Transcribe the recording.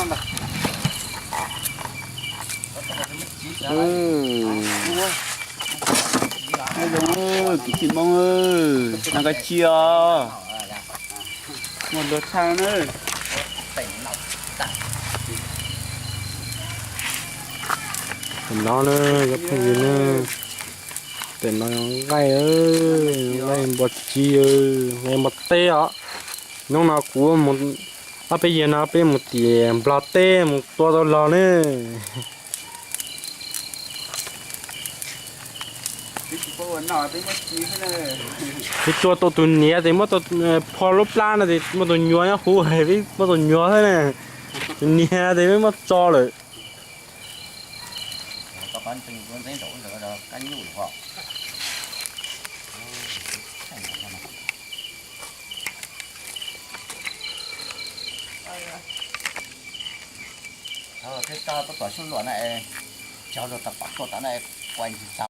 Nyob zoo kwv tij Hmoob, noj kab tsib os, muaj luag tshaj na. Tam no na, cov phooj ywg na, tam no nqaij, nqaij npua tsib, nqaij npua teb os. Hnub no kuv mus, ob peb yawg no peb mus tim Nplog teb mus tua tau los ne. Peb tua tau tus niam tes muab tau, pho lub plab no tes muab tus nyuam nyob huv, peb muab tus nyuam xwb na. Tus niam tes peb muab tso lawm. Thiab tso tab tom sub luam na, cog rau tas pam tuaj tas na, kuaj ntsis tsa.